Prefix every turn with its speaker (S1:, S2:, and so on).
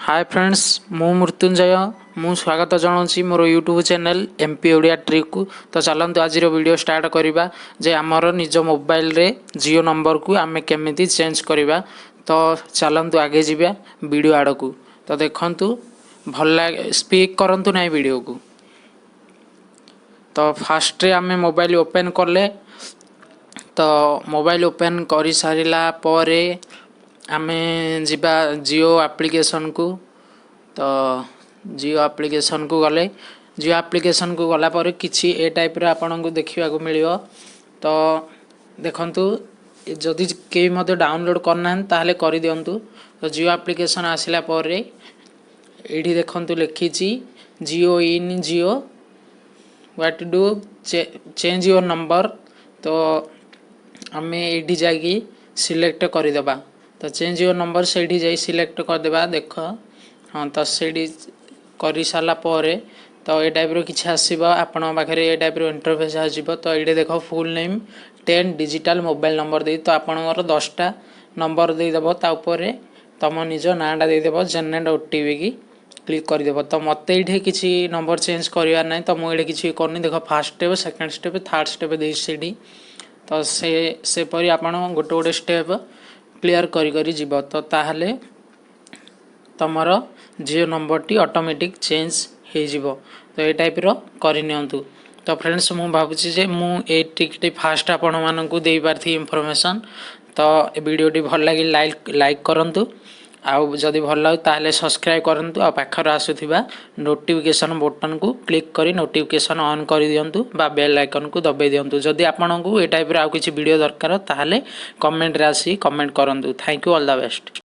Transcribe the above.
S1: ହାଏ friends, ମୁଁ ମୃତ୍ୟୁଞ୍ଜୟ। ମୁଁ ସ୍ୱାଗତ ଜଣାଉଛି ମୋର YouTube channel M P Odia ଟ୍ରିକ୍କୁ। ତ ଚାଲନ୍ତୁ, ଆଜିର ଭିଡ଼ିଓ ଷ୍ଟାର୍ଟ କରିବା ଯେ ଆମର ନିଜ ମୋବାଇଲରେ ଜିଓ ନମ୍ବରକୁ ଆମେ କେମିତି ଚେଞ୍ଜ କରିବା। ତ ଚାଲନ୍ତୁ, ଆଗେ ଯିବା ଭିଡ଼ିଓ ଆଡ଼କୁ। ତ ଦେଖନ୍ତୁ, ଭଲ ଲାଗେ, ସ୍କିପ୍ କରନ୍ତୁ ନାହିଁ ଭିଡ଼ିଓକୁ। ତ ଫାର୍ଷ୍ଟରେ ଆମେ ମୋବାଇଲ ଓପେନ୍ କଲେ, ତ ମୋବାଇଲ ଓପେନ୍ କରିସାରିଲା ପରେ ଆମେ ଯିବା ଜିଓ ଆପ୍ଲିକେସନ୍କୁ। ତ ଜିଓ ଆପ୍ଲିକେସନ୍କୁ ଗଲେ, ଜିଓ ଆପ୍ଲିକେସନ୍କୁ ଗଲା ପରେ କିଛି ଏ ଟାଇପ୍ର ଆପଣଙ୍କୁ ଦେଖିବାକୁ ମିଳିବ। ତ ଦେଖନ୍ତୁ, ଯଦି କେହି ମଧ୍ୟ ଡାଉନଲୋଡ଼୍ କରିନାହାନ୍ତି, ତାହେଲେ କରିଦିଅନ୍ତୁ। ତ ଜିଓ ଆପ୍ଲିକେସନ୍ ଆସିଲା ପରେ ଏଇଠି ଦେଖନ୍ତୁ, ଲେଖିଛି Jio in Jio, what to change your number। ତ ଆମେ ଏଇଠି ଯାଇକି ସିଲେକ୍ଟ କରିଦେବା। ତ ଚେଞ୍ଜ your number ସେଇଠି ଯାଇ ସିଲେକ୍ଟ କରିଦେବା। ଦେଖ, ହଁ, ତ ସେଇଠି କରିସାରିଲା ପରେ ତ ଏ ଟାଇପ୍ର କିଛି ଆସିବ ଆପଣଙ୍କ ପାଖରେ, ଏ ଟାଇପ୍ର ଇଣ୍ଟରଫେସ୍ ଆସିବ। ତ ଏଇଠି ଦେଖ, full name, 10 digit mobile number ଦେଇ, ତ ଆପଣଙ୍କର 10ଟା ନମ୍ବର ଦେଇଦେବ। ତା ଉପରେ ତୁମ ନିଜ ନାଁଟା ଦେଇଦେବ, ଜେନେରେଟ୍ ଓଟିପି କି କ୍ଲିକ୍ କରିଦେବ। ତ ମୋତେ ଏଇଠି କିଛି ନମ୍ବର ଚେଞ୍ଜ କରିବାର ନାହିଁ, ତ ମୁଁ ଏଇଠି କିଛି କରୁନି। ଦେଖ, first step, second step, third step ଦେଇଛି ସେଇଠି। ତ ସେପରି ଆପଣ ଗୋଟେ ଗୋଟେ ଷ୍ଟେପ୍ କ୍ଲିୟର୍ କରି କରି ଯିବ, ତ ତାହେଲେ ତୁମର ଜିଓ ନମ୍ବରଟି ଅଟୋମେଟିକ୍ ଚେଞ୍ଜ ହେଇଯିବ। ତ ଏ ଟାଇପ୍ର କରିନିଅନ୍ତୁ। ତ ଫ୍ରେଣ୍ଡସ୍, ମୁଁ ଭାବୁଛି ଯେ ମୁଁ ଏଇ ଟ୍ରିକ୍ଟି ଫାଷ୍ଟ ଆପଣମାନଙ୍କୁ ଦେଇପାରିଥିବି ଇନଫର୍ମେସନ୍। ତ ଏ ଭିଡ଼ିଓଟି ଭଲ ଲାଗିଲେ ଲାଇକ୍ କରନ୍ତୁ, ଆଉ ଯଦି ଭଲ ଲାଗେ ତାହେଲେ ସବସ୍କ୍ରାଇବ୍ କରନ୍ତୁ, ଆଉ ପାଖରେ ଆସୁଥିବା ନୋଟିଫିକେସନ୍ ବଟନ୍କୁ କ୍ଲିକ୍ କରି ନୋଟିଫିକେସନ୍ ଅନ୍ କରିଦିଅନ୍ତୁ ବା ବେଲ୍ ଆଇକନ୍କୁ ଦବାଇ ଦିଅନ୍ତୁ। ଯଦି ଆପଣଙ୍କୁ ଏ ଟାଇପ୍ର ଆଉ କିଛି ଭିଡ଼ିଓ ଦରକାର, ତାହେଲେ କମେଣ୍ଟରେ ଆସି କମେଣ୍ଟ କରନ୍ତୁ। Thank you, all the best.